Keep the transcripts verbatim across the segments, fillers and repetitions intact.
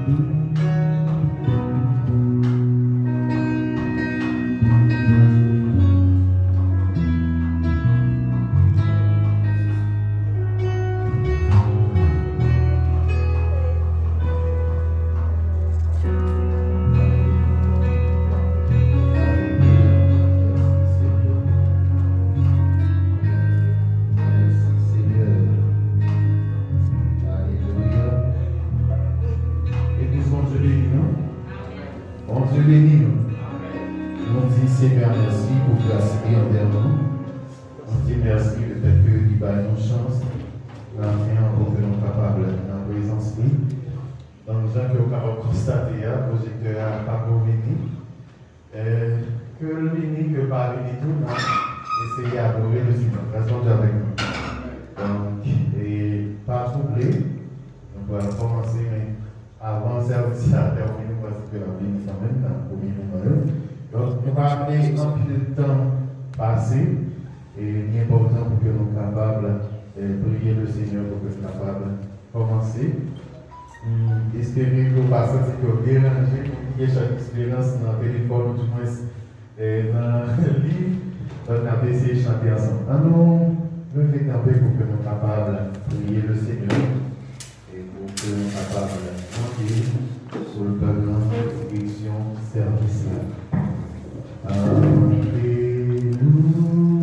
Merci, Seigneur. Merci, Seigneur. Alelouya. Legliz, Bondye beni nou. Bondye beni nou. Nou di Senyè mèsi pou gras li anvè nou. Nou di mèsi lefètke li bay nou chans maten an pou ke nou kapab nan prezans li. Donk, jan ke w kapab konstate a, pwojektè a pako vini. Eh, ke l vini, ke l pa vini tou, n ap eseye adore Lesenyè. Rès Bondye avèk nou. Donk, e pa twouble, nou pral kòmanse, men avan sèvis la tèmine, nou pral di ke l ap vini kanmenm nan premye moman yo. Donk, nou pa vle anpil tan pase, e li enpòtan pou ke nou kapab, eh, priye Lesenyè, pou ke nou kapab kòmanse. M espere ke w pa santi ke w deranje pou nou gen chante Esperans nan telefòn, oudimwens, eh, nan liv. Donk, n ap eseye chante ansanm. Ann nou leve kanpe pou ke nou kapab priye Lesenyè e pou ke nou kapab chante sou le plan direksyon sèvis la. Alelouya, alelouya, alelouya.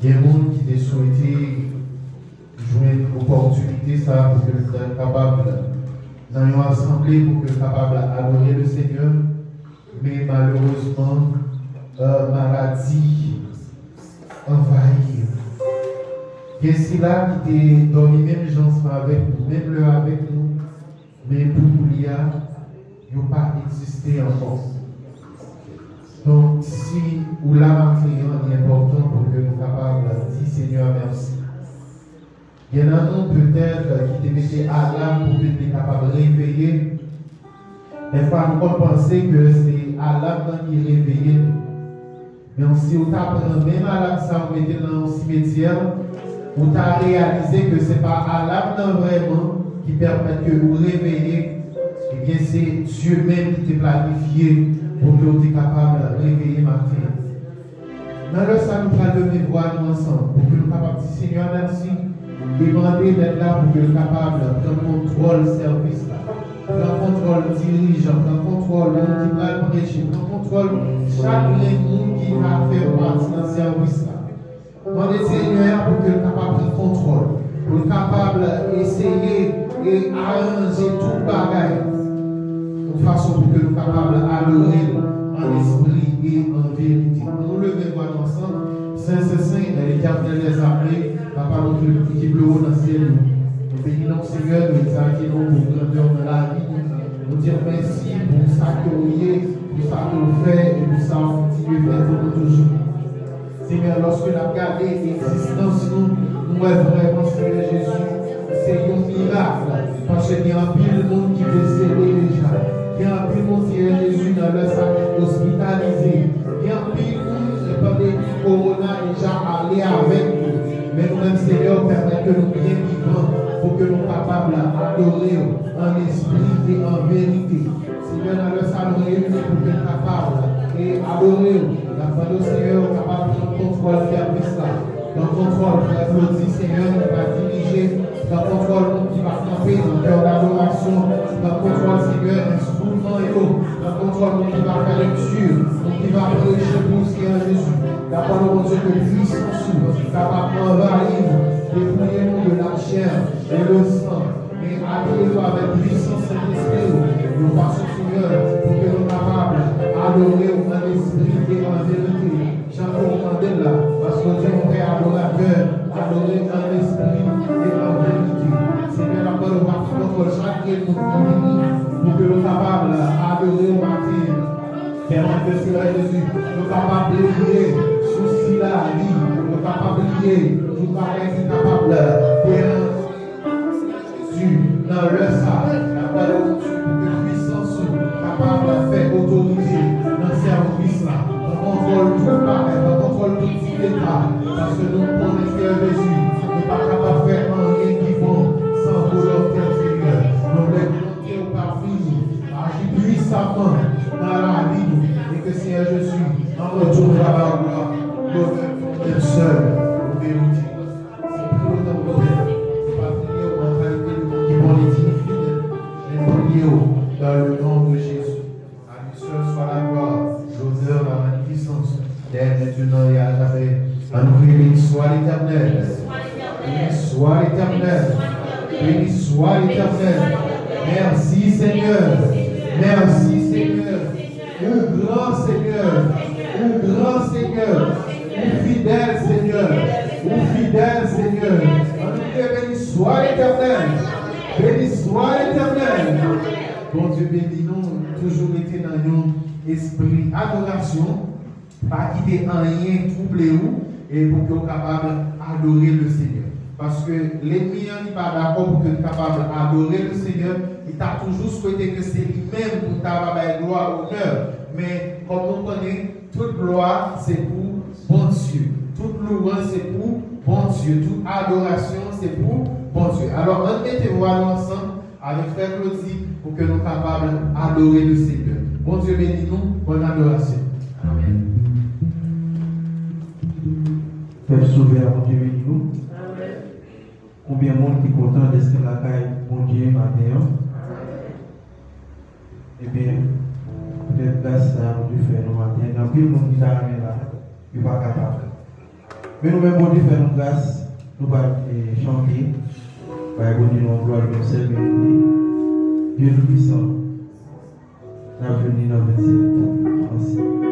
Gen moun ki te swete jwenn opòtinite sa a pou ke l ta kapab nan yon asanble, pou ke l kapab adore le Senyè, men malerezman, euh, maladi anvayi yo. Gen sila ki te dòmi menm jan ansanm avèk nou, menm lè avèk nou, men pou kounye a, yo pa egziste ankò. Donk, si ou la maten an, li enpòtan pou ke nou kapab di Senyè mèsi. Gen nan nou, petèt, ki te mete alam pou ke te kapab reveye. Dèfwa, nou konn panse ke se alam nan ki reveye nou. Men si w ta pran menm alam sa, ou mete l nan yon simetyè, ou ta reyalize ke se pa alam nan vrèman ki pèmèt ke ou reveye, ebyen, se Dye menm ki te planifye pou ke w te kapab reveye maten an. Nan lè sa, nou pral leve vwa nou ansanm pou ke nou kapab di Senyè mèsi e mande Mèt la pou ke l kapab pran kontwòl sèvis la. Pran kontwòl dirijan, pran kontwòl moun ki pral preche, pran kontwòl chak grenn moun ki va fè pati nan sèvis la. Mande Senyè a pou ke l kapab pran kontwòl, pou l kapab eseye e aranje tout bagay yon fason pou ke nou kapab adore l an espri e an verite. Ann nou leve vwa nou ansanm. Sen, sen, sen, Letènèl dèzame, Papa nou ki, ki pi wo nan syèl yo. Nou beni non w, Senyè, nou egzalte non w pou grandè w nan lavi nou. Nou di w mèsi pou sa ke w ye, pou sa ke w fè e pou sa w kontinye fè pou nou toujou. Senyè, lòske n ap gade egzistans nou, nou wè vrèman, Senyè Jezi, se yon mirak, paske gen anpil moun ki desede deja. Gen anpil moun, Senyè Jezi, nan lè sa ki ospitalize. Gen anpil moun, pandemi kowona deja ale avèk yo. Men nou menm, Senyè, w pèmèt ke nou byen vivan pou ke nou kapab adore w an espri e an verite. Senyè, nan lè sa nou reyini pou ke n kapab e adore w, n ap mande w, Senyè, w kapab pran kontwòl sèvis la. Pran kontwòl frè Claudy, Senyè, ki va dirije. Pran kontwòl moun ki va kanpe nan kè dadorasyon. Pran kontwòl, Senyè, enstriman yo. Pran kontwòl moun ki va fè lekti, moun ki va preche pou w, Senyè Jezi. N ap mande w, Bondye, ke pwisans ou kapab anvayi nou, depouye nou de lachè e le san. Men abiye nou avèk pwisans Sentespri w, yon fason, Senyè, pou ke nou kapab adore w an espri e an verite, jan ke w mande l la, paske w di yon vrè adoratè adore an espri e an verite. Senyè, n ap mande w pa pran kontwòl chak grenn moun ki vini, pou ke nou kapab adore w maten an. Pèmèt ke, Senyè Jezi, nou kapab bliye sousi lavi, nou kapab bliye tout bagay ki kapab deranje. Jezi, nan lè sa, n ap mande w pou ke pwisans ou kapab fè otorite nan sèvis la. Pran kontwòl tout bagay, pran kontwòl tout ti deta, paske nou konnen, Senyè Jezi, nou pa kapab fè anyen ki bon san volonte w, Senyè. Nou vle ke w pa fini aji pwisaman nan lavi nou, e ke, Senyè Jezi, an retour va la glwa, glorifye w sèl, ou merite. Siplikye w tanpri, Pè, pou pa bliye w an kalite de moun ki bon e diy e fidèl, men bliye w dans le nom de Jésus. À lui seul soit la gloire, l'honneur, la magnificence, dès maintenant et à jamais. Ann nou kriye, Béni soit l'Éternel. Béni soit l'Éternel. Béni soit l'Éternel. Merci, Seigneur. Merci, Seigneur. Ou gran, Senyè. Ou gran, Senyè. Ou fidèl, Senyè. Ou fidèl, Senyè. Ann nou kriye, Béni soit l'Éternel. Béni soit l'Éternel. Bondye beni nou. Toujou rete nan yon espri adorasyon. Pa kite anyen twouble ou, e pou ke w kapab adore le Senyè. Paske lènmi an, li pa dakò pou ke n kapab adore le Senyè. Li ta toujou swete ke se li menm pou n ta va bay glwa, onè. Men, kòm nou konnen, tout glwa se pou Bondye. Tout louwanj se pou Bondye. Tout adorasyon se pou Bondye. Alò, ann mete vwa nou ansanm avèk frè Claudy pou ke nou kapab adore le Senyè. Bondye beni nou. Bòn adorasyon. Amèn. Pèp sove a, Bondye beni nou. Amèn. Konbyen moun ki kontan dèske lakay Bondye maten an? Ebyen, poutèt gras sa a Bondye fè nou maten an, gen anpil moun ki ta renmen la, yo pa kapab. Men nou menm, Bondye fè nou gras, nou pral, eh, chante, bay Bondye nou glwa, li menm sèl merite. Dye Toupisan, n ap jwenn li nan vennsèt ansanm.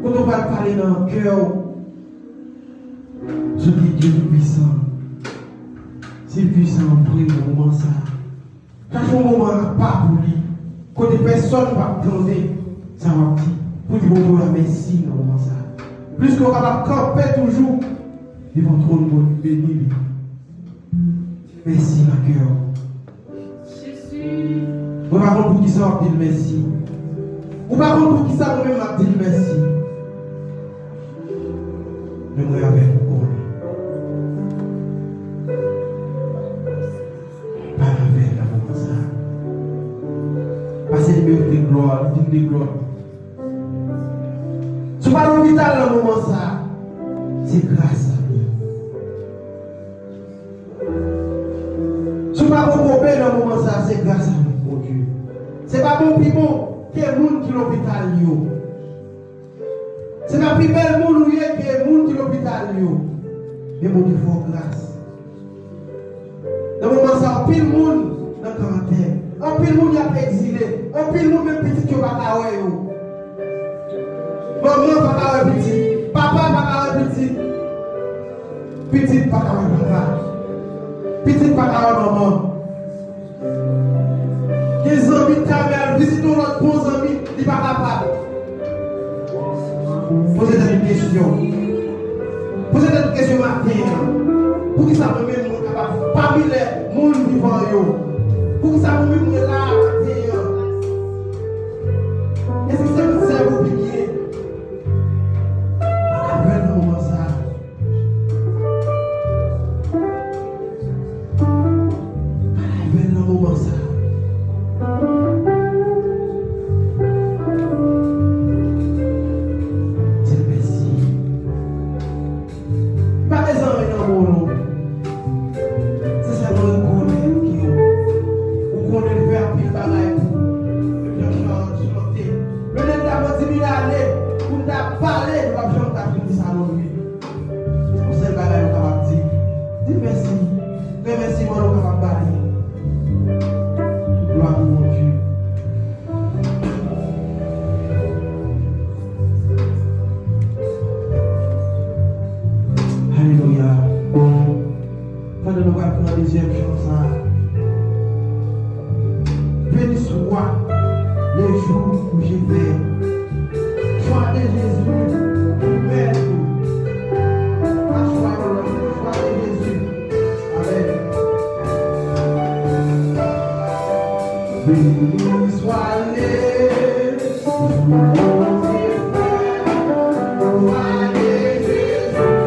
Kote w pral pale nan kè w sou ki Dye pwisan. Se pwisan anpil nan moman sa a. Chache yon moman apa pou li, kote pèsonn p ap tande sa w ap di, pou di Bondye w la mèsi nan moman sa a. Plis ke w kapab kanpe toujou devan twòn Bondye, beni li. Mèsi nan kè w. Mwen pa konn poukisa w ap di l mèsi. Ou pa konn poukisa mwen menm m ap di l mèsi. Men mwen avèk ou konnen. Pale avè l nan moman sa a. Paske li merite glwa, li digne de glwa. Si w pa lopital nan moman sa a, se gras a li. Si w pa kokobe nan moman sa a, se gras a li, Bondye. Se pa bon pi bon ke moun ki lopital yo. Se pa pi bèl moun ou ye ke moun ki lopital yo. Men Bondye fè w gras. Nan moman sa, anpil moun nan karaktè. Anpil moun y ap egzile. Anpil moun menm pitit yo pa ka wè yo. Manman pa ka wè pitit. Papa pa ka wè pitit. Pitit pa ka wè papa. Pitit pa ka wè manman. Gen zanmi k ta renmen al vizite yon lòt bon zanmi, li pa kapab. Poze tèt ou kesyon. Poze tèt ou kesyon maten an. Poukisa mwen menm mwen kapab pami lè moun vivan yo? Poukisa mwen menm mwen la maten an? Èske se moun sèl ou pi byen? Pale avè l nan moman sa a. Pale avè l nan moman sa a. Di l mèsi. Li pa bezwen anyen nan men w non. Se sèlman rekonèt ke ou konnen l fè anpil bagay pou ou. Menm jan ki pa chante. Menm lè n ta pran di mil ane pou n ta pale, nou p ap janm ta fini sa non, wi. Se yon sèl bagay nou kapab di. Di mèsi. Remèsiman nou kapab ba li. Glwa pou Bondye. Alelouya. Pandan nou pral pran dezyèm chan sa a, Béni soit le jour où j'ai fait choix de Jésus pour être. Pas choix de l'homme, choix de Jésus. Amen. Béni soit le jour où j'ai fait choix de Jésus pour être.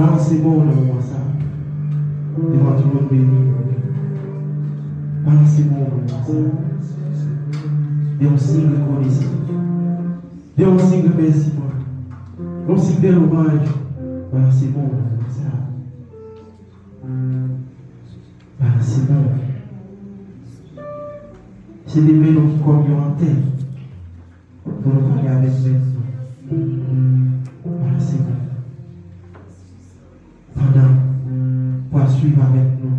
Balanse men w nan moman sa a. Devan tout moun beni. Balanse men w nan moman sa a. Yon siy rekonesans. Yon siy remèsiman. Yon siy de lwanj. Balanse men w nan moman sa a. Balanse men w. Se de men nou ki kòm yo an tè. Pou nou pale avèk mèt nou. Balanse men w. Pandan w ap swiv avèk nou,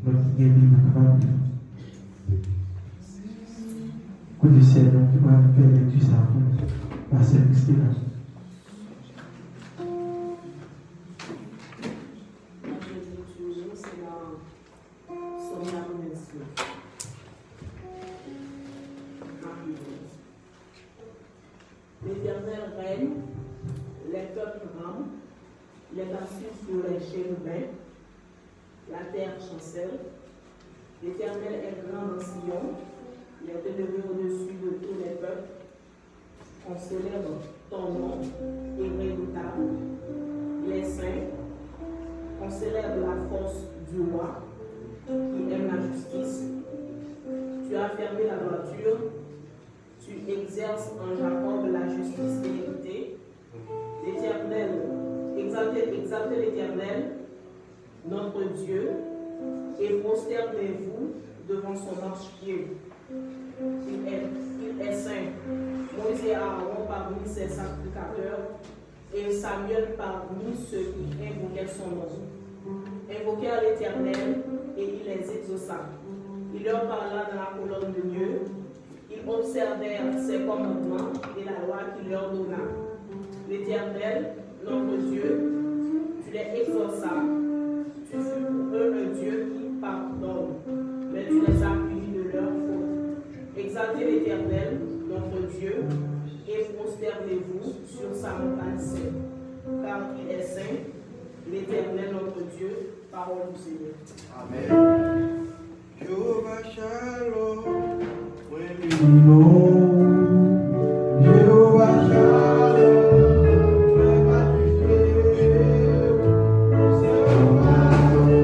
nou ki gen Bib ou kapab li. Kote sè nou ki pral fè lekti sa pou nou? Pastè Christina. N ap jwenn lekti nou, se nan Sòm katrevendiznèf. L'Éternel règne, les peuples tremblent, les nations sur les chérubins, la terre chancelle. L'Éternel est grand dans Sion, il est élevé au-dessus de tous les peuples. On célèbre ton nom, est redoutable, il est saint. On célèbre la force du roi qui aime la justice. Tu as affermi la droiture, tu exerces en Jacob la justice et l'équité. L'Éternel, exaltez, exaltez l'Éternel, notre Dieu, et prosternez-vous devant son marchepied. Il est, il est saint. Moïse et Aaron parmi ses sacrificateurs, et Samuel parmi ceux qui invoquaient son nom. Invoquèrent l'Éternel, et il les exauça. Il leur parla dans la colonne de Dieu, ils observèrent ses commandements et la loi qu'il leur donna. L'Éternel, notre Dieu, tu les exauças, tu fus pour eux un Dieu qui pardonne, mais tu les as punis de leur faute. Exaltez l'Éternel, notre Dieu, et prosternez-vous sur sa montagne sainte, car il est saint, l'Éternel, notre Dieu, parole du Seigneur. Amen. Jewova Shalom, mwen beni w. Jewova Shalom, mwen matrifye w. Jewova Shalom,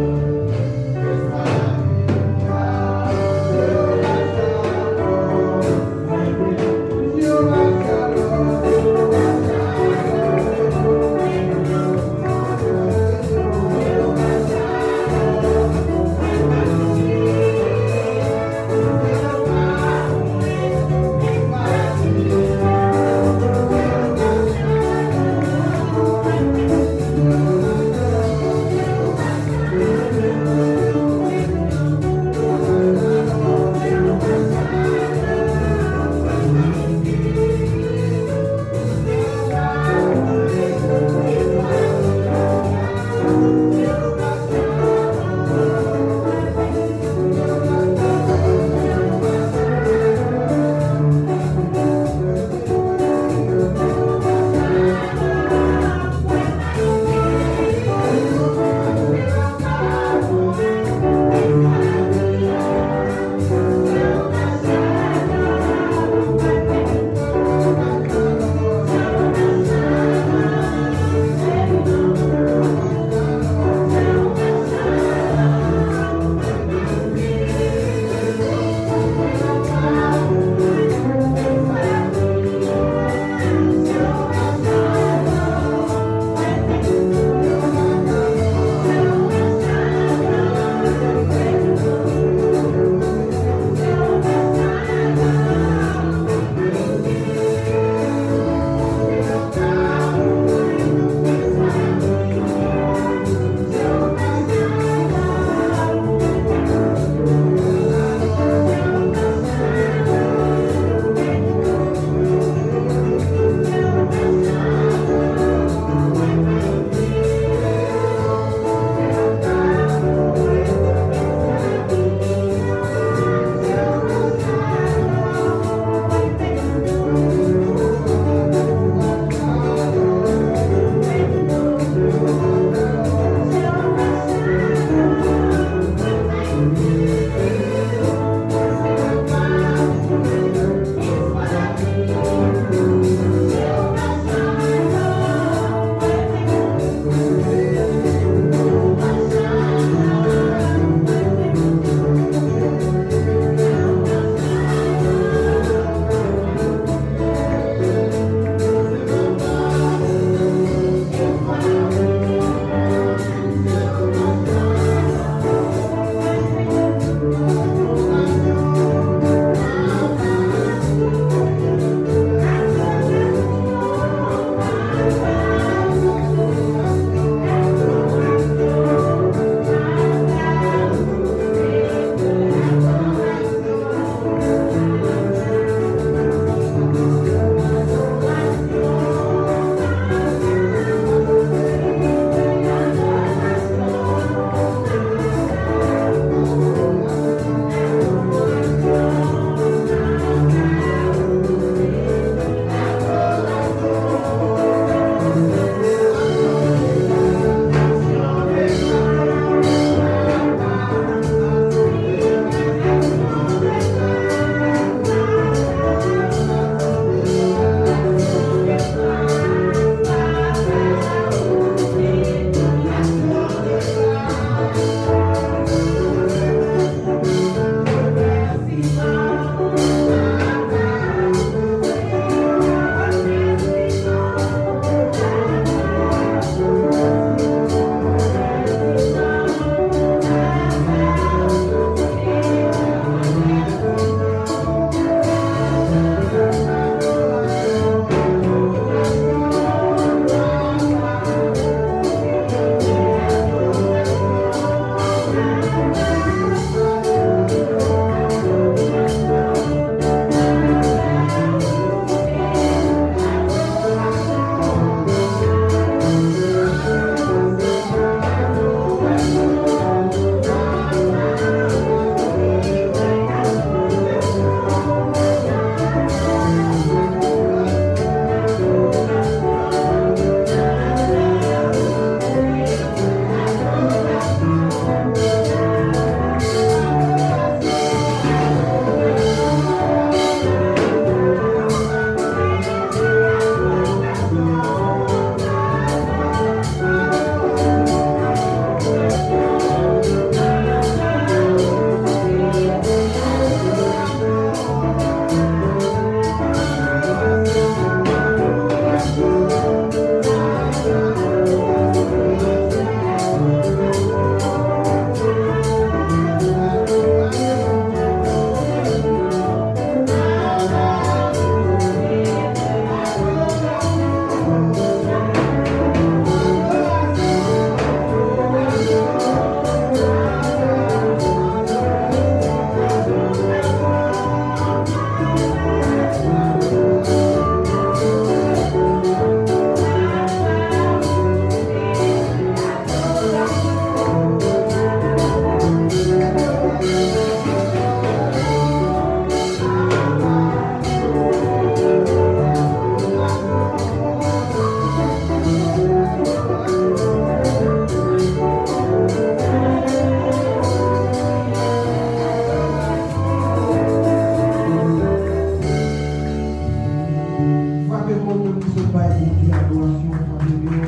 Ou menm ki sot bay Bondye adorasyon, adore w,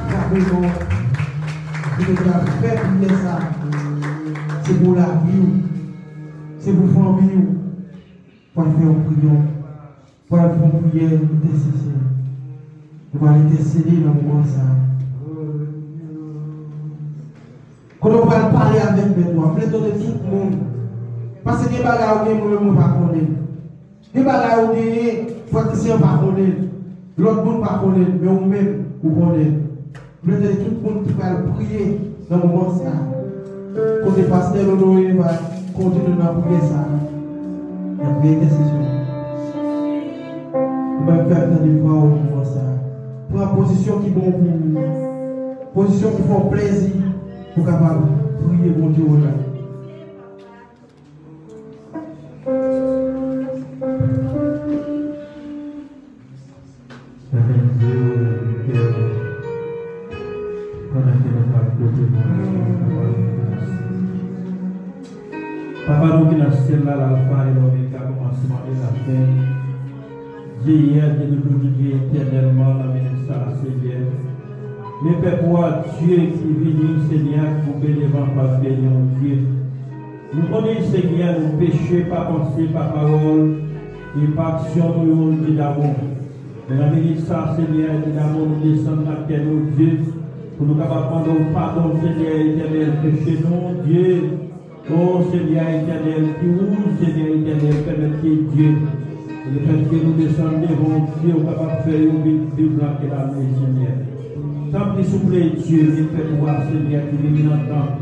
frape men w, pou nou ka fè priyè sa. Se pou lavi w, se pou fanmi w. Pral fè yon priyè, pral fè yon priyè entèsesyon. Nou pral entèsede nan moman sa. Kote w pral pale avèk Mèt ou a, m vle tande tout moun. Paske gen bagay ou gen, mwen menm mwen pa konnen. Gen bagay ou genyen, frè Christian pa konnen, lòt moun pa konnen, men ou menm, ou konnen. M vle tande tout moun ki pral priye nan moman sa. Kote pastè Loloye va kondui nou nan priyè sa. Nan priyè entèsesyon. Ou menm fè m tande vwa w nan moman sa. Pran pozisyon ki bon pou ou. Pozisyon ki fè w plezi pou w kapab priye Bondye w la. Papa nou ki nan syèl la, Lalfa e Lomega, kòmansman e lafen. Dye yè, Dye de jodi, Dye etènèlman, nan minit sa a, Senyè. Men pèp ou a, Dye, ki vini, Senyè, ki koube devan fas beni w, Dye. Nou konnen, Senyè, nou peche pa panse, pa pawòl, e pa aksyon nou yo, Dye damou. Men nan minit sa, Senyè, Dye damou, nou desann nan kè nou, Dye, pou nou kapab mande w padon, Senyè etènèl, peche nou, Dye. O Senyè etènèl, ki ou, Senyè etènèl, pèmèt ke Dye, lefètke nou desann devan w, Dye, ou kapab fè yo vin viv lakay la, Senyè. Tanpri, souple, Dye, men pèp ou a, Senyè, ki vini nan tanp,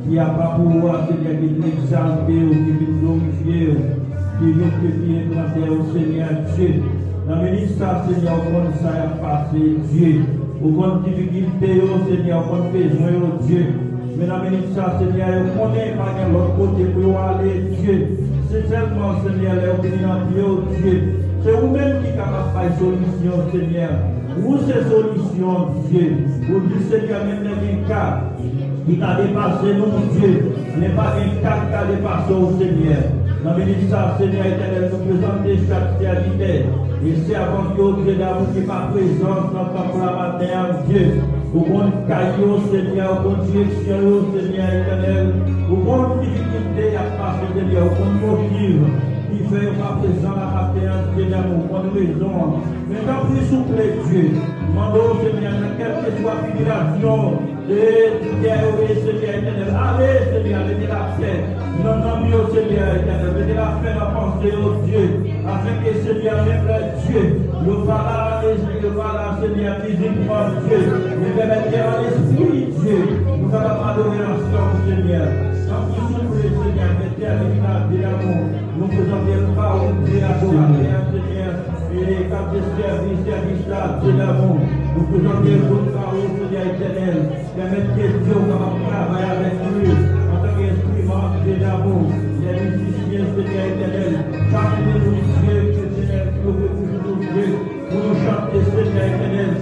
ki apa pou ou a, Senyè, ki vin egzalte w, ki vin glorifye w, ki vin piye plante w, Senyè Dye. Nan minit sa, Senyè, ou konn sa y ap pase, Dye. Ou konn difikilte yo, Senyè, ou konn bezwen yo, Dye. Men nan minit sa, Senyè, yo konnen pa gen lòt kote pou yo ale, Dye. Se sèlman, Senyè, lè yo vini nan pye w, Dye. Se ou menm ki kapab bay solisyon, Senyè. Ou se solisyon, Dye. Ou di, Senyè, menm lè gen ka ki ka depase nou, Dye, men pa gen ka ki ka depase w, Senyè. Nan minit sa, Senyè etènèl, nou prezante chak sèvitè e sèvant yo, Dye damou, ki pa prezan nan tanp la maten an, Dye. Ou konn kay yo, Senyè, ou konn direksyon yo, Senyè etènèl. Ou konn difikilte y ap pase, Senyè, ou konn motiv ki fè yo pa prezan la maten an, Dye damou, ou konn rezon an. Men tanpri, souple, Dye, mande w, Senyè, nan kèlkeswa tribilasyon, e, Senyè, o, e, Senyè etènèl, ale, Senyè, mete lapè nan nanm yo, Senyè etènèl, mete lapè nan panse yo, Dye, afenke, Senyè, menm lè, Dye, yo pa la, e, yo pa la, Senyè, fizikman, Dye, men pèmèt ke an lespri, Dye, nou kapab adore ansanm, Senyè. Tanpri, souple, Senyè, mete avèk la, Dye damou, nou prezante l ba ou, Dye, adoratè, Senyè. E k ap desèvi sèvis la, Dye damou, nou prezante l ba ou, Senyè etènèl. Pèmèt ke Dye ou kapab travay avèk nou antanke enstriman, Dye damou, lè mizisyen, Senyè etènèl. Chak moun, Dye, ke Senyè, ki yo fè pou nou, Dye, pou nou chante, Senyè etènèl.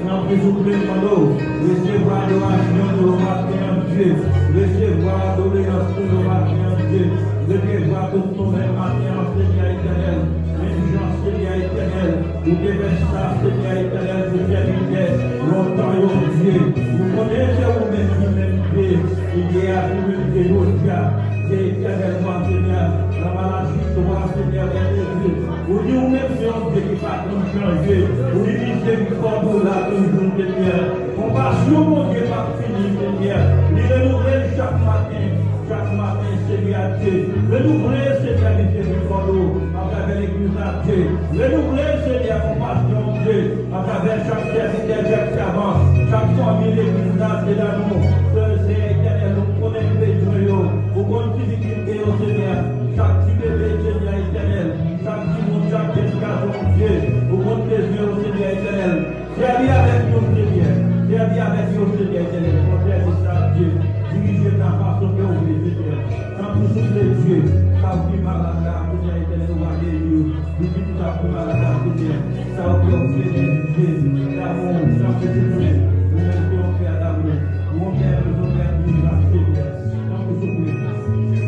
Nan prizon plen mando, resevwa adorasyon nou yo maten an, Dye. Resevwa adorasyon nou yo maten an, Dye. Resevwa tout nou menm maten an, Senyè etènèl. Menm jan, Senyè etènèl, ou te fè sa, Senyè etènèl, pou sèvitè lontan yo, Dye. Nou konnen se ou menm ki menm Dye, ki yè a, ki menm Dye jodi a. Dye etènèlman, Senyè, nan Malachi twa, Senyè, vèsè dis. Ou di ou menm se yon Dye ki pa konn chanje. Ou di mizerikòd ou la toujou, Senyè. Konpasyon Bondye p ap fini, Senyè. Li renouvle chak maten, chak maten, Senyè Dye. Renouvle, Senyè, mizerikòd ou atravè legliz la, Dye. Renouvle, Senyè, konpasyon, Dye, atravè chak sèvitè, chak sèvant, chak fanmi legliz la, Dye damou. Senyè etènèl, ou konnen bezwen yo, ou konn difikilte yo, Senyè. Chak ti bebe, Senyè etènèl, chak timoun, chak jèn gason, Dye, ou konn bezwen yo, Senyè etènèl. Sèvi avèk yo, Senyè. Sèvi avèk yo, Senyè etènèl. Fè sèvis la, Dye. Dirije nan fason ke w vle, Senyè. Tanpri, souple, Dye. Sa w ki malad la, Senyè etènèl, ou va geri yo. Pitit sa w ki malad la, Senyè. Sa w ki obsede, Dye. Damou, tanpri, souple. Ou menm ki yon pè damou. Ou yon pè bezwen pè ki va, Senyè. Tanpri, souple.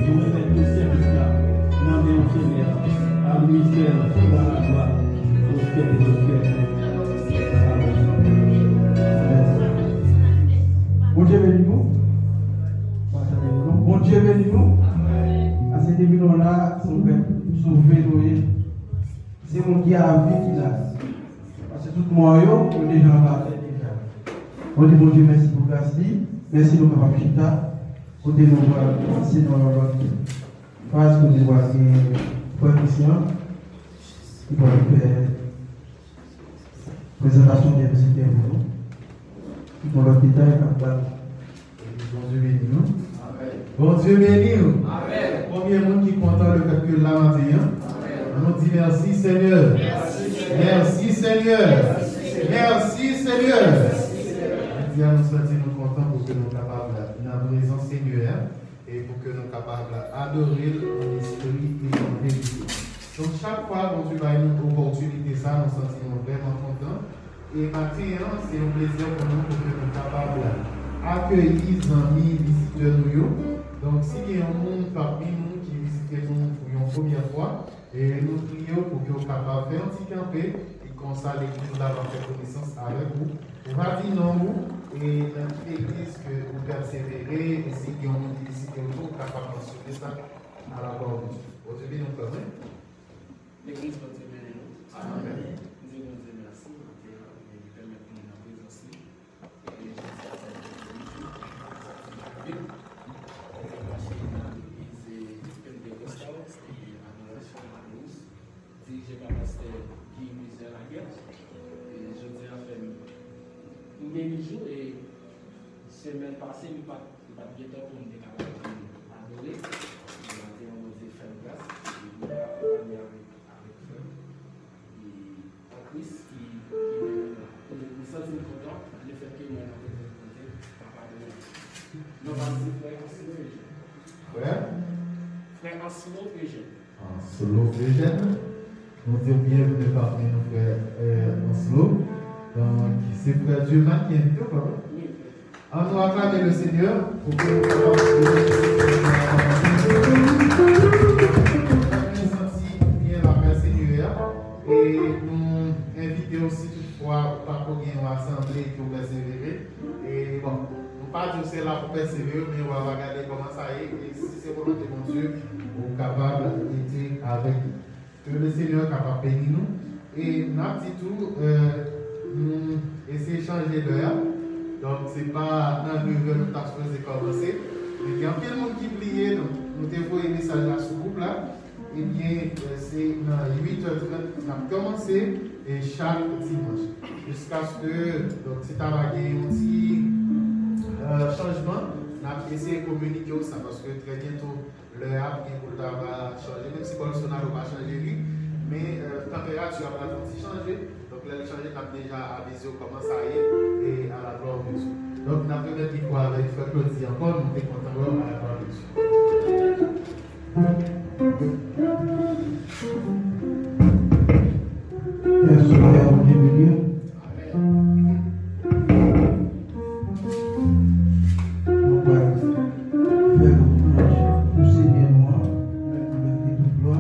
Nou remèt tout sèvis la nan men w, Senyè. A lui seul soit la gloire, prospérité. Bondye beni nou. Bondye beni nou. Paske depi nou la, se yon pèp sove nou ye. Se moun ki a lavi ki la. Paske tout mò yo, yo deja anba tè deja. Nou di Bondye mèsi pou gras li. Mèsi nou kapab chita. Kote nou pral pase nan yon lòt faz kote pral gen frè Christian ki pral fè prezantasyon de vizitè pou nou. Ki gon lòt detay k ap ba nou. Bondye beni nou. Bondye beni w. Konbyen moun ki kontan le fèt ke la maten an? Ann nou di mèsi Senyè. Mèsi Senyè. Mèsi Senyè. Jodi a nou santi nou kontan pou ke nou kapab nan prezans Senyè a e pou ke nou kapab adore l an espri e an verite. Donk chak fwa Bondye bay nou opòtinite sa, nou santi nou vrèman kontan. E maten an, se yon plezi pou nou pou ke nou kapab akeyi zanmi vizitè nou yo. Donk, si gen yon moun pami nou ki vizite nou pou yon premyè fwa, e nou priye w pou ke w kapab fè yon ti kanpe, e konsa legliz la va fè konesans avèk ou. Ou va di non ou, e nan ki legliz ke ou pèsevere, e si gen yon moun ki vizite w tou, ou kapab mansyone sa. A la glwa de Dye. Bondye beni w, frè mwen. Legliz, Bondye beni nou. Amèn. M di Bondye mèsi maten an, e li pèmèt nou nan prezans li. E jodi a, sa te fè nou santi nou byen. Mwen te mache nan legliz, e, Pentecostal, e adorasyon Madouz, dirije pa pastè Guy Mizel Laguerre. E jodi a fè m, m beni jou, e semèn pase, m pa t, m pa t gen tan pou m te kapab vin adore. Men maten an, Bondye fè m gras, e li akonpanye avèk, avèk frè m. E an Kris ki, ki mennen m la. E m santi m kontan, lefètke mwen nan prezans Bondye, papa de mwen. Non pa m se frè Anselmo Eugène. Frè? Frè Anselmo Eugène. Anselmo Eugène. Nou di w byenveni pami nou, frè, e, Anselmo. Donk, se frè Dieumar ki envite w, pa vre? Wi, frè. Ann nou aklame le Senyè pou ke nou kapab santi byen lapè Senyè a. E nou envite w, si toutfwa ou pa ko gen yon asanble ke w pèsevere. E bon, nou pa di w se la pou pèsevere, men w a va gade kòman sa ye. E si se volonte Bondye, ou kapab rete avèk nou. Ke le Senyè kapab beni nou. E n ap di tou, e, nou eseye chanje lè a. Donk, se pa nan nèf è nou ta sipoze kòmanse. Men gen anpil moun ki bliye, donk, nou te voye mesaj la sou gwoup la. Ebyen, e, se nan uit è trant n ap kòmanse, e, chak dimanch. Jiskaske, donk, si ta va gen yon ti, e, chanjman, n ap eseye kominike w sa, paske trè byento, lè a ap gen pou l ta va chanje, menm si Bolsonaro pa chanje li, men, e, tanperati a pral fè yon ti chanje. Donk, lè l chanje, n ap deja avize w kòman sa ye, e a la glwa de Dye. Donk, n ap remèt mikwo a avèk frè Claudy ankò, nou te kontan wè w, a la glwa de Dye. Pè Sovè a, Bondye beni w. Nou pral fè lwanj pou Senyè nou an, lè nou mèt tout glwa.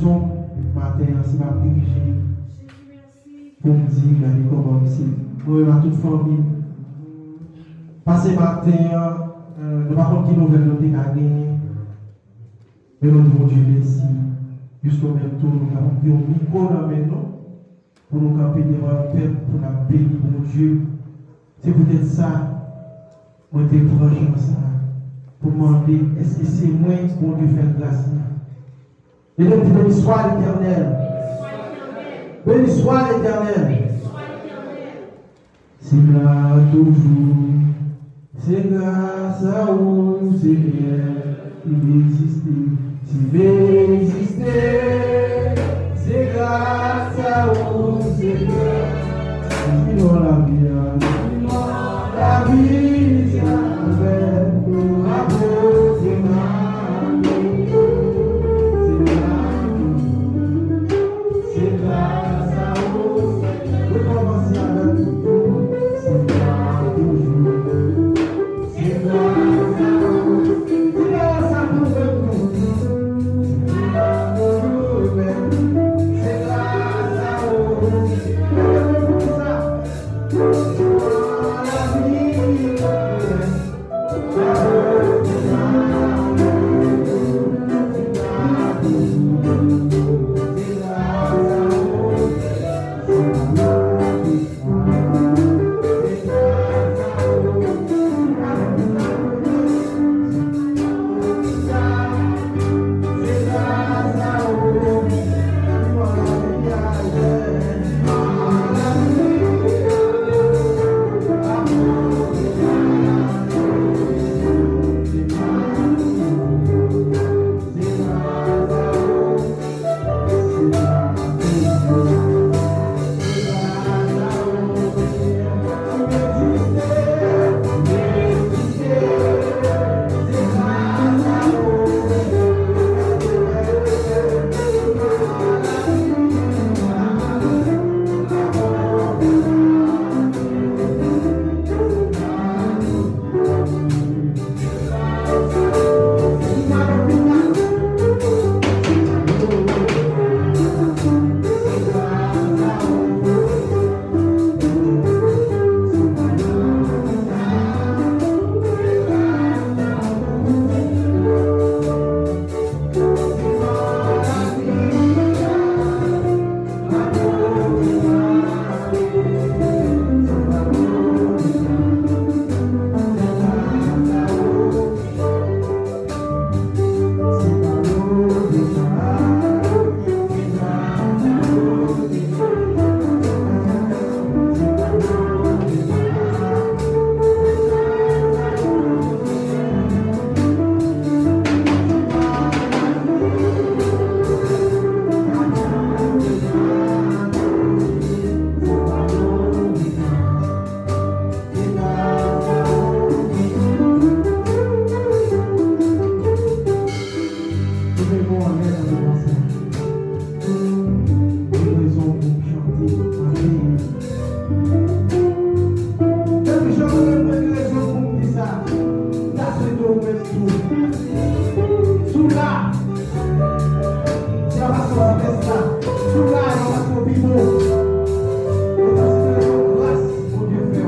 Maten an, si m ap dirije pou m di, gade kòman m se. Mwen menm ak tout fanmi m pase maten an, euh, nou pa konn ki nouvèl nou te ka genyen. Men nou di Bondye mèsi. Jiske menm tou, nou kapab gen yon mikwo nan men nou pou nou kanpe devan yon pèp pou n ap beni Bondye. Se poutèt sa, mwen te pran jan sa a pou mande, èske se mwen Bondye fè gras la? E nou di, béni soit l'Éternel. Béni soit l'Éternel. Se la toujou. Se gras a ou, Senyè, ki m egziste. Si m egziste, se gras a ou, Senyè. Sinon lavi a, sinon lavi a, ouvè pou apote m. Se gras a ou, se gras a ou, Senyè. Rekòmanse avèk nou. Se gras a ou, se gras a ou. Di bagay sa pou mwen, pou mwen. Se gras a ou. Leve pou sa. Leve men w anlè nan moman sa. Gen rezon pou m chante maten an. Depi jan mwen gen rezon pou m di sa, m ta swete w menm tou. Si w la, se pa paske w fè sa. Si w la, se pa paske w pi bon. Mwen panse se yon gras Bondye fè w.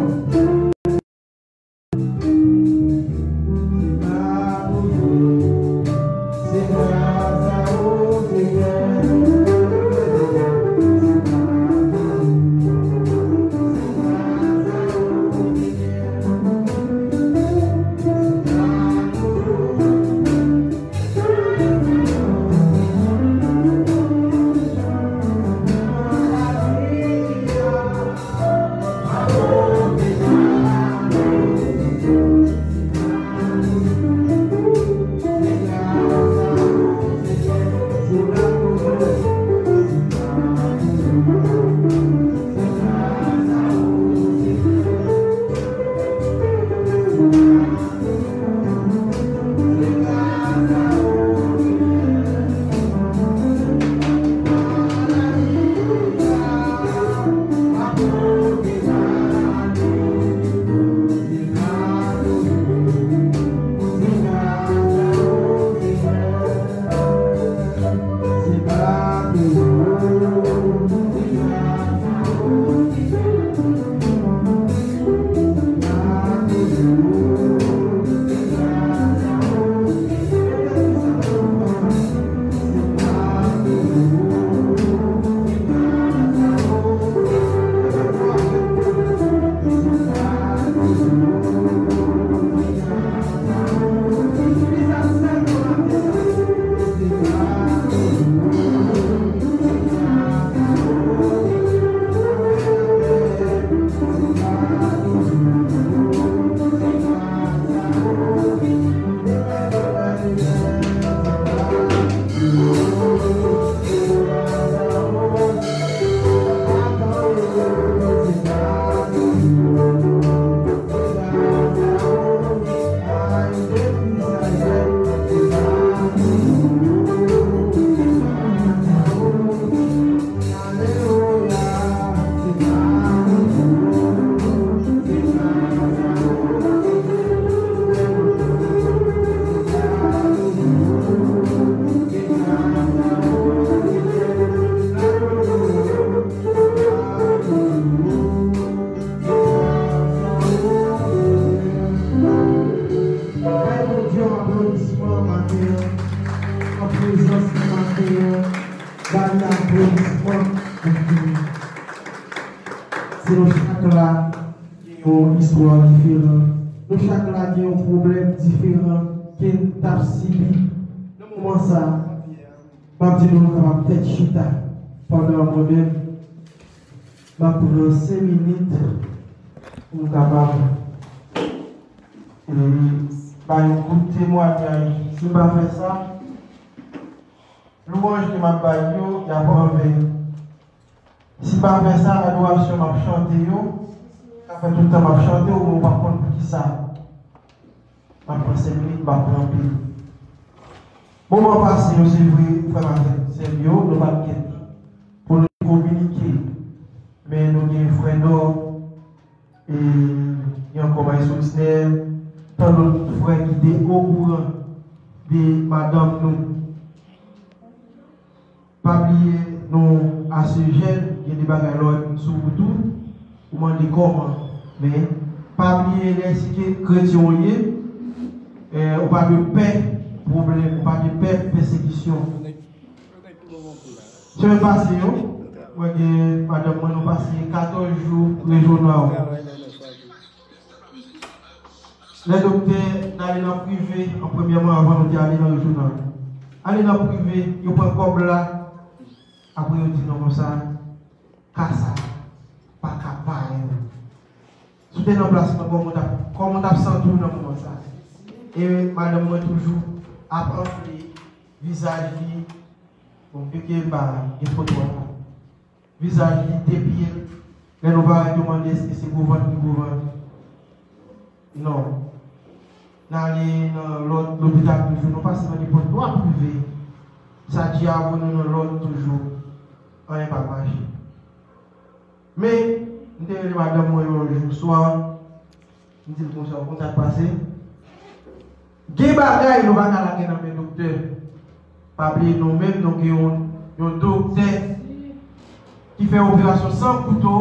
Prezans nan maten an, ba li aplodisman. Se nou chak la gen yon istwa diferan. Nou chak la gen yon pwoblèm diferan ke n t ap sibi. Nan moman sa, m ap di nou, nou kapab tèt chita pandan mwen menm, m ap pran senk minit pou m kapab, e, bay yon kout temwayaj. Si m pa fè sa, lwanj ke m ap bay yo, y ap anven. Si m pa fè sa, adorasyon m ap chante yo, sa fè tout tan m ap chante yo, men w p ap konn poukisa m ap pran senk minit, m ap pran anpil. Moman pase yo, se vre, frè m avèk sè m yo, nou pa t gen tan pou nou kominike, men nou gen frè Nò, e gen ankò Maestro Disner, tan dòt frè ki te okouran de madanm nou. Pa bliye, nou ase jèn, gen de bagay lè w sou wout ou, ou mande kòman. Men, pa bliye, lè si ke kretyen w ye, eh, ou pa dwe pè pwoblèm, ou pa dwe pè pèsekisyon. Semèn pase yo, mwen gen madanm mwen, nou pase katòz jou rejyonal. Lè doktè n ale nan prive, an premyèman, anvan nou te ale nan rejyonal. Ale nan prive, yo pran kòb la, apre yo di non konsa, ka sa pa ka parèy. Si w te nan plas mwen, kòman w t ap, kòman w t ap santi w nan moman sa? E madanm mwen toujou ap anfle vizaj li. Bon, vye ke m pa gen foto a la. Vizaj li depile. Lè nou parèt, yo mande èske se gwo vant li gwo vant. Non. N ale nan lòt lopital toujou, nou pase nan nenpòt twa prive. Sa di a voye nou nan lòt toujou. Anyen pa mache. Men, m te rele madanm mwen yon jou swa, m di l konsa, w konn sa k pase? Gen bagay nou pa ka lage nan men doktè. Pa bliye nou menm, nou gen yon, yon doktè ki fè operasyon san kouto,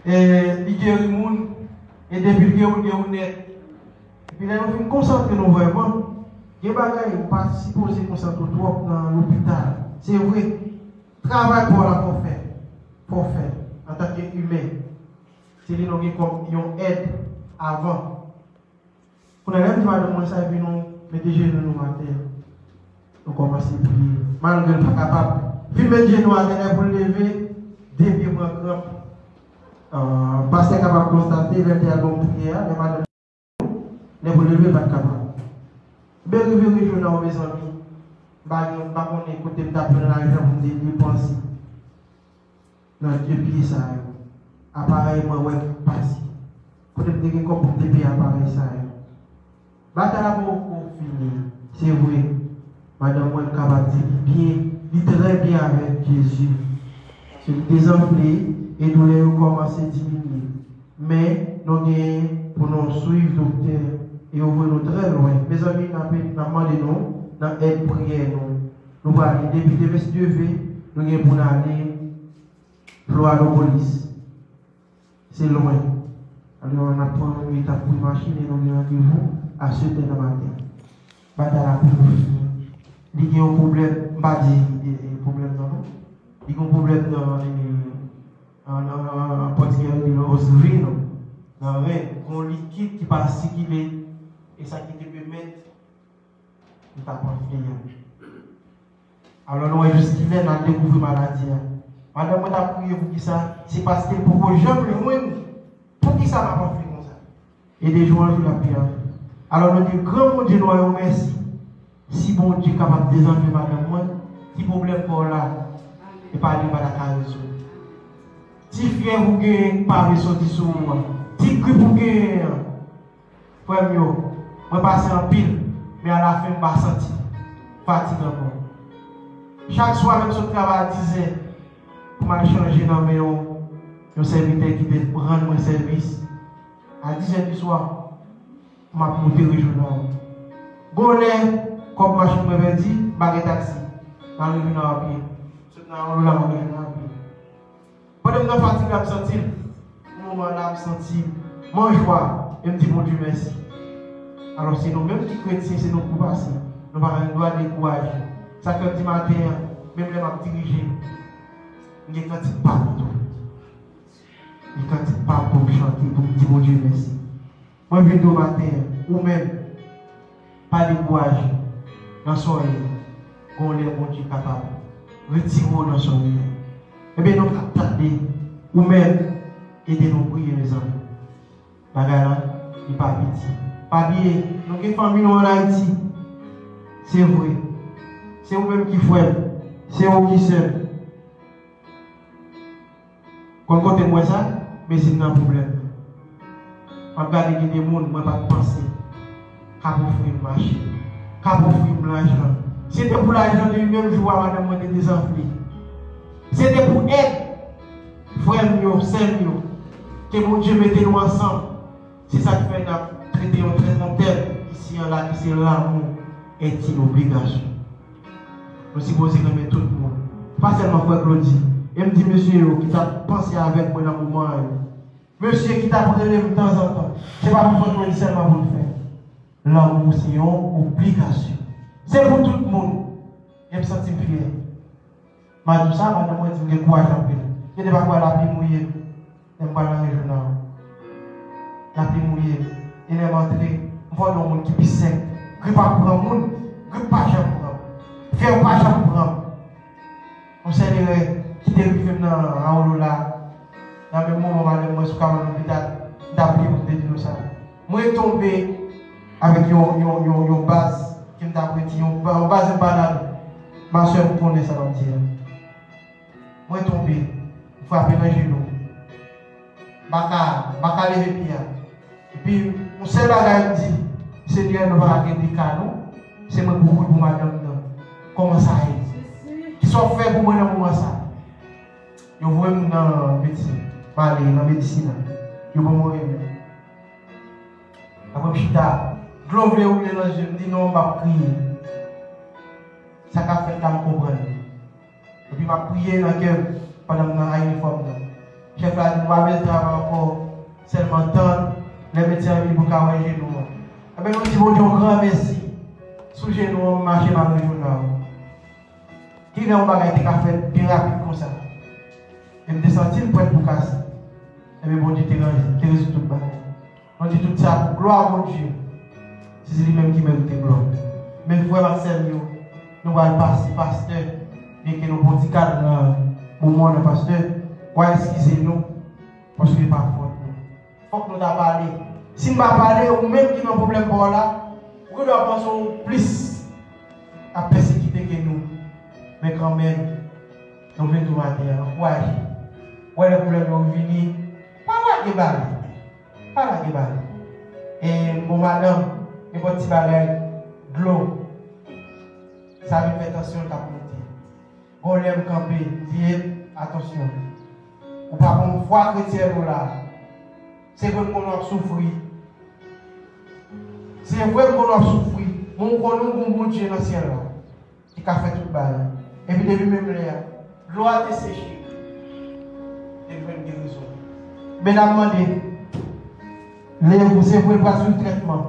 e li geri moun, e depi l geri, l geri nèt. Epi lè nou fin konsantre nou vrèman, gen bagay ou pa sipoze konsantre w twòp nan lopital. Se vre, travay pa w la fò w fè, fò w fè antanke imen. Se li nou gen kòm yon èd avan. Kounye a, lè m di madanm mwen sa, epi nou mete jenou nou atè. Nou kòmanse priye. Malgre l pa kapab. Fin met jenou atè, lè pou l leve, de pye pran kranp. Ah, pastè kapab konstate, lè l te al ban m priyè a, lè madanm, lè pou l leve, l pa t kapab. Ben rive rejyonal, mezanmi, m pa gen, m pa konnen kote m t ap jwenn lajan pou m te depanse nan de pye sa yo. Aparèy mwen wè k pase. Kote m te gen kòb pou m te peye aparèy sa yo. Batay la poko fini. Se vre, madanm mwen kapab di li byen, li trè byen avèk Jezi. Se li dezanfle e doulè yo kòmanse diminye. Men, nou gen pou nou swiv doktè e yo voye nou trè lwen. Mezanmi, n ap, n ap mande nou nan èd priyè nou. Nou prale depi demen si Dye ve, nou gen pou n ale Florianópolis. Se lwen. Alò, n ap pran yon etap pou machin e nou gen randevou a sèt è nan maten. Batay la poko fini. Li gen yon pwoblèm, m pa di, e, e, pwoblèm nan non. Li gen yon pwoblèm nan, e, nan, nan, nan pòtigè yo rele os vino, nan ren, gen yon likid ki pa sikile, e sa ki te pèmèt li pa panfle a. Alò, nou wè jiskilè n al dekouvri maladi a. Madanm mwen t ap kriye poukisa, se paske l poko janm jwenn poukisa l ap panfle konsa. E de jou an jou, l ap pi anfle. Alò, nou di gran Bondye nou an yon mèsi. Si Bondye kapab dezanfle madanm mwen, ti pwoblèm pa w la, e pa li pa ta ka rezoud. Ti fyèv ou genyen ki pa vle soti sou ou an, ti grip ou genyen an, frè m yo, mwen pase anpil, men alafen m pa santi fatig ankò. Chak swa, lè m sot travay a dizè, pou m al chanje nan men yon, yon sèvitè ki te rann mwen sèvis, a dizè di swa, m ap moute rejyonal. Gon lè, kòb machin mwen pèdi, m pa gen taksi. M al rejyonal a pye. Sot nan Angola, m al rejyonal a pye. Pandan m nan fatig la, m santi l. Yon moman la, m santi m an jwa e m di Bondye mèsi. Alò, se nou menm ki kretyen, se nou kou pase. Nou pa gen dwa dekouraje. Sa fè m di maten an, menm lè m ap dirije, m gen kantik pa m tou. Gen kantik pa m pou m chante, pou m di Bondye mèsi. Mwen vin di w maten an, ou menm, pa dekouraje nan sòrèy la. Gon lè Bondye kapab retire w nan sòrèy la. Ebyen, nou k ap tande, ou menm, ede nou priye, mezanmi. Bagay la, li pa piti. Pa bliye, nou gen fanmi nou ann Ayiti. Se vre. Se ou menm ki frè m. Se ou ki sè m. Konn kote m wè sa? Mezin nan pwoblèm. M ap gade gen de moun mwen pa t panse k ap ofri m machin, k ap ofri m lajan. Se te pou lajan li menm jou a madanm mwen te dezanfle. Se te pou èd frè m yo, sè m yo, ke Bondye mete nou ansanm. Se sa k fè n ap trete yon tè-, yon tèm isi an la ki se l'amour est une obligation. Nou sipoze renmen tout moun. Pa sèlman frè Claudy. E m di mesye yo ki t ap panse avèk mwen nan moman an yo. Mesye ki t ap rele m tanzantan. Se pa pou frè Claudy sèlman pou l fè. Lanmou se yon obligasyon. Se pou tout moun. E m santi m fyè. M a di w sa, madanm mwen di m gen kouraj anpil. Gen de pafwa lapli mouye m. Lè m pral nan rejyonal, lapli mouye m. E lè m antre, m fè w di yon moun ki pi senp. Grip ap pran moun, grip pa janm pran m. Fyèv pa janm pran m. Yon sèl erè ki te rive m nan Aolola, nan menm moman madanm mwen sou kabann lopital, m t ap bliye pou m te di nou sa. Mwen tonbe avèk yon, yon, yon, yon baz ke m t ap retire, yon, yon baz empanado. Ma sè, ou konnen sa m ap di a. Mwen tonbe, m frape nan jenou m. M pa ka, m pa ka leve pye a. Epi, yon sèl bagay m di, Senyè, nou pa ka gen de ka, non. Se mwen pou kouri pou madanm nan. Kòman sa ye? Kisa w fè pou mwen nan moman sa? Yo voye m nan medsin. M ale nan medisina. Yo ban mwen remèd. Apre m chita, dlo vle woule nan je m, m di non, m p ap kriye. Sa k ap fèt la, m konprann li. Epi m ap priye nan kè m pandan m nan inifòm nan. Chèf la di m, "W a bezwen travay ankò, sèlman tann lè medsen an vini pou l ka wè jenou an." Ebyen, nou di Bondye yon gran mèsi. Sou jenou an, m mache m al rejwenn la. Kilè yon bagay te ka fèt byen rapid konsa? E m te santi m prèt pou kase. Ebyen, Bondye te ranje, te rezoud tout bagay. Nou di tout sa pou glwa Bondye. Si se li menm ki merite glwa. Men frè m ak sè m yo, nou pral pase pastè, byenke nou pran ti kad nan moman nan pastè, w a eskize nou, paske e pa fòt nou. Fòk nou ta pale. Si n pa pale, ou menm ki nan pwoblèm pa w la, ou gen dwa panse w plis ap pèsekite ke nou. Men kanmenm, nou vin tou maten an, ankouraje. Wè lè pwoblèm yo vini, pa lage bale. Pa lage bale. E bon, madanm, nenpòt ti bagay, dlo, sa vin fè tansyon l t ap monte. Bon, lè m kanpe, m di, "Ep, atansyon. Ou pa konn fwa kretyèn ou la. Se vre m konnen w ap soufri. Se vre m konnen w ap soufri. Men ou konnen w gon Bondye nan syèl la ki ka fè tout bagay." Epi depi menm lè a, dlo a te seche. Li jwenn gerizon. Men n ap mande, lè ou se vre l pral swiv trètman,